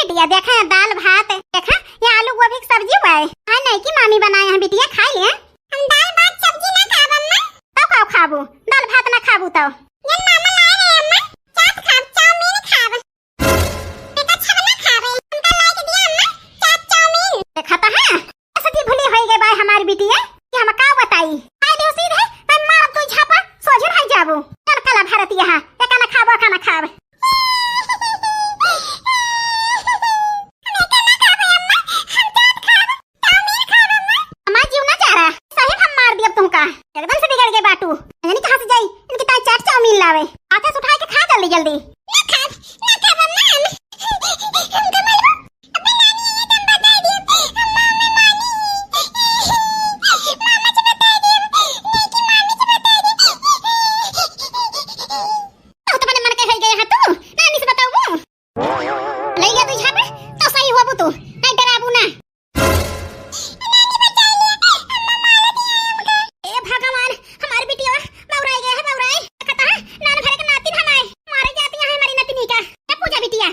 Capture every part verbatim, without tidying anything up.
बिटिया, देखा है दाल भात, देखा ये आलू गोभी की सब्जी हुआ है। हाँ, नहीं कि मामी बनाए हैं बिटिया, खाई ले। हम दाल भात सब्जी ना खाब अम्मा। तो का खाबू? दाल भात ना खाबू तो? ये मामा लाए रहे अम्मा, चाट खाब, चाउमीन खाब। बेटा छबला खाबे, हमका लाइके दिया अम्मा, चाट चाउमीन। देखा तो है, सती भूली होई गई बाय हमारी बिटिया कि हम का बताई। आए दियो सीधे, तब मारब तू झापा, सोझे रह जाबू। चल कला भारत यहाँ, ये का ना खाबो, का ना खाब। हम का ना खाबे अम्मा, हम चाट खाब। चाउमीन खाब अम्मा। हमार जीव ना जा रहा, सही हम मार दियब तुमका। एकदम से बिगड़ गए बाटू। यानी कहाँ से जाई? इनकी ताई चाट चाउमीन लावे। हाथे से उठा के खा जल्दी जल्दी। ना खाब, ना खाब अम्मा हम। हमका मालूम। अबे नानी, ये तुम बता दियो। अम्मा, मैं मानी। मामा से बता दियो। नहीं कि मामी से बता दियो। तो अपने मन के है गए है तू। नानी से बताऊँ? ले गया तू झापड़, तो सही होबू तू। नहीं डराबू ना। ए भगवान, हमार बिटिया बौराई गया है, बौराई। कहता है, नान भरे के नातिन हमारे, मारे जाती है हमारी नतिनी का। ए पूजा बिटिया।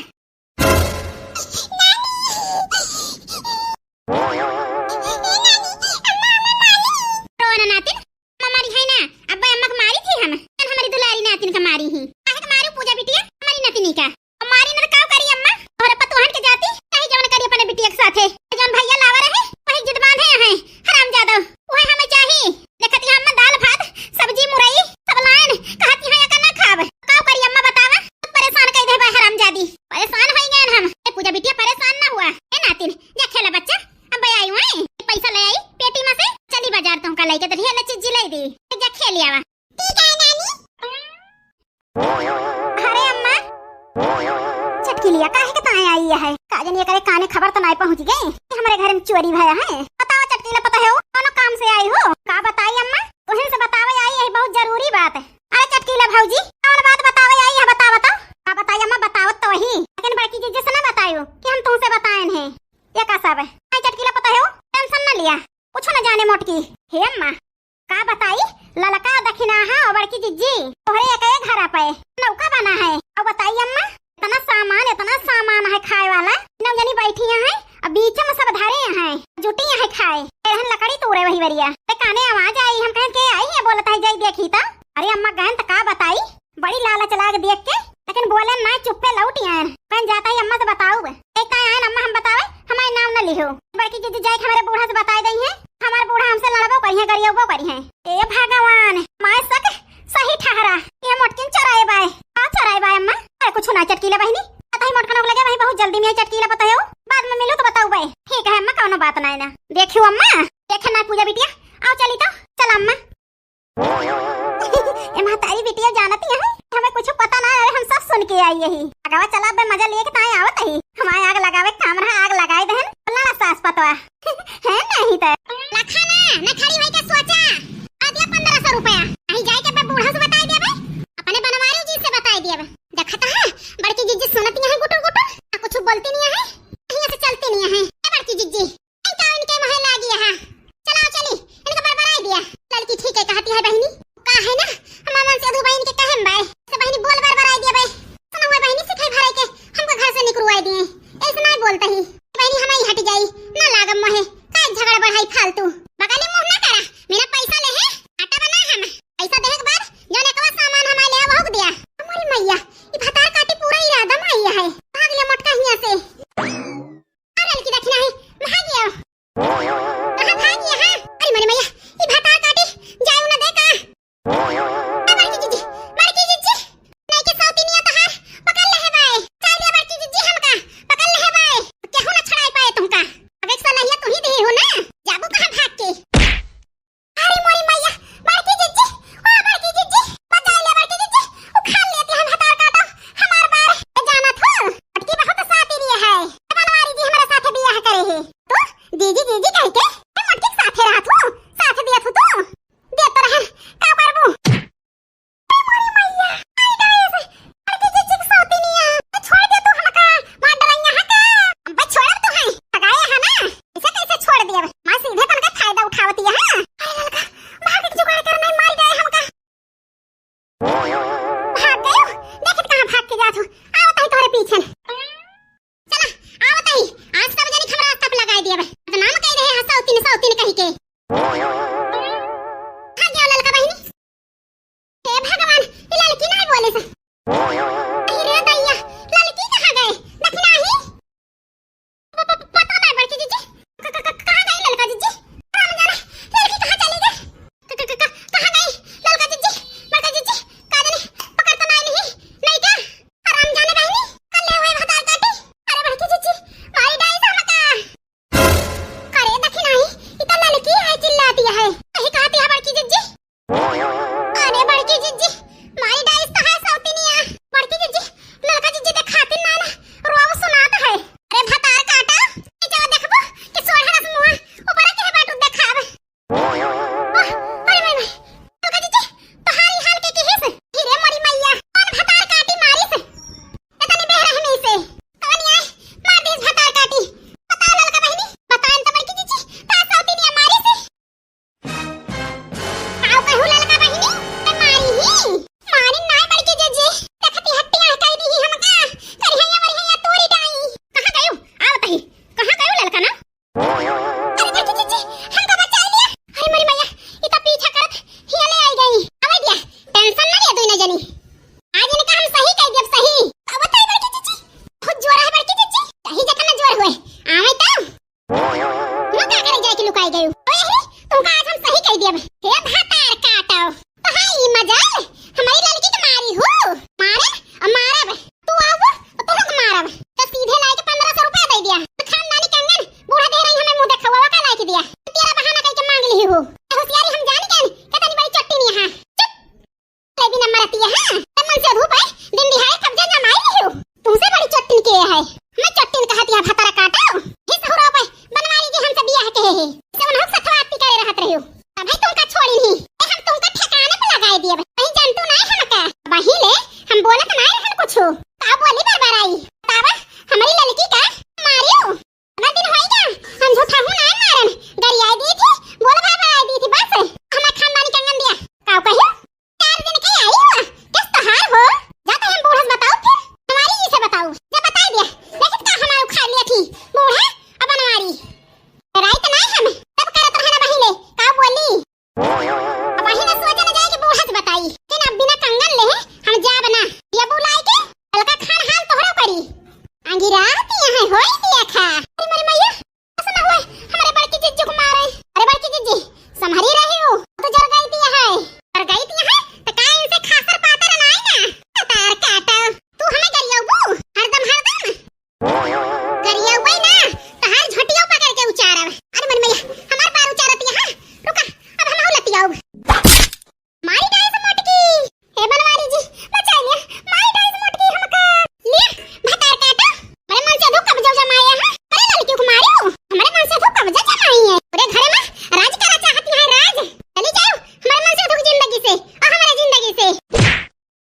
रो ना नातिन, अम्मा मारी है ना, अब्बे अम्मा के मारी थी हम, हमारी दुलारी नातिन का मारी ही। काहे के मारू पूजा बिटिया, हमारी नतिनी का? मारी न त का करी अम्मा? तोहरे पतोहन के जाती, चाहे जवन करी अपने बिटिया के साथे। जवन भैया लावा रहे, वही जिद बांधे हैं, हरामजादा। वही हमें चाही। देखती हैं अम्मा दाल भात, सब्जी मुरई, सब लाइन। कहती हैं, "एका ना खाब।" का करी अम्मा बतावा? परेशान कई देबा हरामजादी। परेशान होई गए हम। ए पूजा बिटिया परेशान ना हुआ। ए नातिन, जा खेला बच्चा। अब्बे आई हुई, पैसा ले आई, पेटी में से चली बाजार तुमका लेके तो ढेर चीज ले दी। जा खेल आवा। ठीक है नानी। अरे अम्मा, चटकीलिया काहे के ताए आई है? का जानी एकरे काने खबर तो नाई पहुँच गई कि हमरे घर में चोरी भया है। बतावा चटकीला, पता है वो कौनो काम से आई हो? का बताई अम्मा, तुहिन से बतावे आई है, बहुत जरूरी बात। अरे चटकीला भौजी, कौन बात बतावे आई है, बतावा तो। का बताई अम्मा, बतावत तो वही, लेकिन बड़की जीजी से ना बतायो कि हम तुमसे बताएन है। ये का सब है? आई चटकीला, पता है वो, tension ना लिया, कुछ न जाने मोटकी। हे अम्मा, का बताई, ललका दखिनाहा और बड़की जिज्जी, तोहरे एक एक घरा पे नौका बना है। अब बताई अम्मा, इतना सामान, इतना सामान है खाए वाला, नौ जनी बैठी हैं, अब बीच में सब धरे हैं, जुटी हैं खाए। एहन लकड़ी तोड़े वही वरिया। ते काने आवाज आई, हम कहें के आई है, बोलत है, जाई देखी तो। अरे अम्मा गहन त का बताई, बड़ी लालच लाग देख के, लेकिन बोले ना, चुप्पे लौट आयन। कहें जाता ही अम्मा से बताऊ। एक ताई आयन अम्मा हम बतावे, हमारे नाम न लिहो। बड़की जिज्जी जाए के हमारे बूढ़ा से बताई दई है, हमारे बूढ़ा हमसे लड़बो करी है, गरियबो करी है। ए भगवान, माय सक सही ठहरा, ये मोटकिन चोराए बाय। का चोराए बाय अम्मा? अरे कुछ ना चटकीला बहिनी, पता ही मोटकन लगे वही बहुत जल्दी में चटकीला बताओ, बाद में मिलो तो बताऊ बाय। ठीक है अम्मा, कौनो बात ना है ना। देखियो अम्मा, देखे ना पूजा बिटिया, आओ चली तो, चल अम्मा। ए महतारी बिटिया जानती है, हमें कुछ पता ना है, हम सब सुन के आई यही। अगवा चला बे मजा लिए के ताए आवत ही। हमारे आग लगावे के काम रहा, आग लगाए देहन, लड़ा सास पतवा। है नहीं तो। लखा ना, ना खड़ी होई के सोचा। आ दिया पन्द्रह सौ रुपया। अही जाए के बे बूढ़ा से बताई दिया बे। अपने बनवारी जी से बताई दिया बे। देखता है, बड़की जिज्जी सुनती है गुटुर गुटुर, आ कुछ बोलती नहीं है, कहीं से चलती नहीं है। ए बड़की जिज्जी, इनका इनके मोहे लागी है। चलाओ चली, इनका बरबराई दिया। लड़की ठीक है कहती है बहिनी। का है ना, हम अमन से अधू बहिन के कहे में बाय। से बहिनी बोल बरबराई दिया बाय। सुना हुआ बहिनी सिखाई भराई के हमको घर से निकलवाई दिए। ऐसे नहीं बोलते ही। बहिनी हम ही हट जाई, ना लागम मोहे। का झगड़ा बढ़ाई फालतू। बगाली मुंह ना करा, मेरा पैसा ले है, आटा बना हम। पैसा देहे के बाद जौन एकवा सामान हमारे ले वो दिया। हमारी मैया, ई भतार काटी पूरा इरादा में आई है। भाग ले मोटका हिया से। आ लड़की देखना है, भाग गया। कहाँ भाग गया, हाँ? अरे मरे मैया, ई भतार काटी, जाए ना दे का? ए बड़की जिज्जी, बड़की जिज्जी, नहीं के सौतिनिया तोहार पकड़ ले है बाय। चल दिया बड़की जिज्जी हमका, पकड़ ले है बाय। केहू क्या भतरा काटो? ही सहुरा पे बनवारी जी हमसे बियाह कहे है। से उन्हों सथवा आती करे रहत रहियो। तब ही तुमका छोड़ी नहीं। ए, हम तुमका ठिकाने पे लगाए दिए। कहीं जानतू नहीं हमका। वही ले हम बोलत नहीं रहन कुछ। का बोली बरबराई? बतावा, हमारी लड़की का मारियो। इतना दिन होई गया, हम झूठा हूँ नहीं मारन। गरियाई दी थी, बोल बरबराई दी थी बस। हमार खानदानी कंगन दिया। का कहियो? चार दिन के आई हुआ, किस तोहार हो? जा तो हम बूढ़ा से बताओ फिर। तुम्हारी जी से बताओ। जा बताई दिया। लेकिन का हमार उखाड़ लिया थी? बूढ़ा अब बनवारी। रात नहीं हम तब करत रहना बहिले, का बोली? अब वही ना सोचा ना जाए कि बूढ़ा से बताई। लेकिन अब बिना कंगन ले हम जाब ना। ये बुलाई के हल्का खान हाल तोहरो करी। आंगी रात यहाँ होई दिया खा। अरे मोरे मैया, ऐसा ना हुए, हमारे बड़की जिज्जू को मारे। अरे बड़की जिज्जी, संभरी रही हो, तो जर गई दिया है। जर गई दिया है, तो का इनसे खासर पातर ना आई ना? तार काटा, तू हमें गरियाबू, हरदम, हरदम। गरियाबू ना, तहार झोटियो पकड़ के उचारब। अरे मोरे मैया, हमार बार उचारत यहाँ, रुका, अब हम लतियाऊ।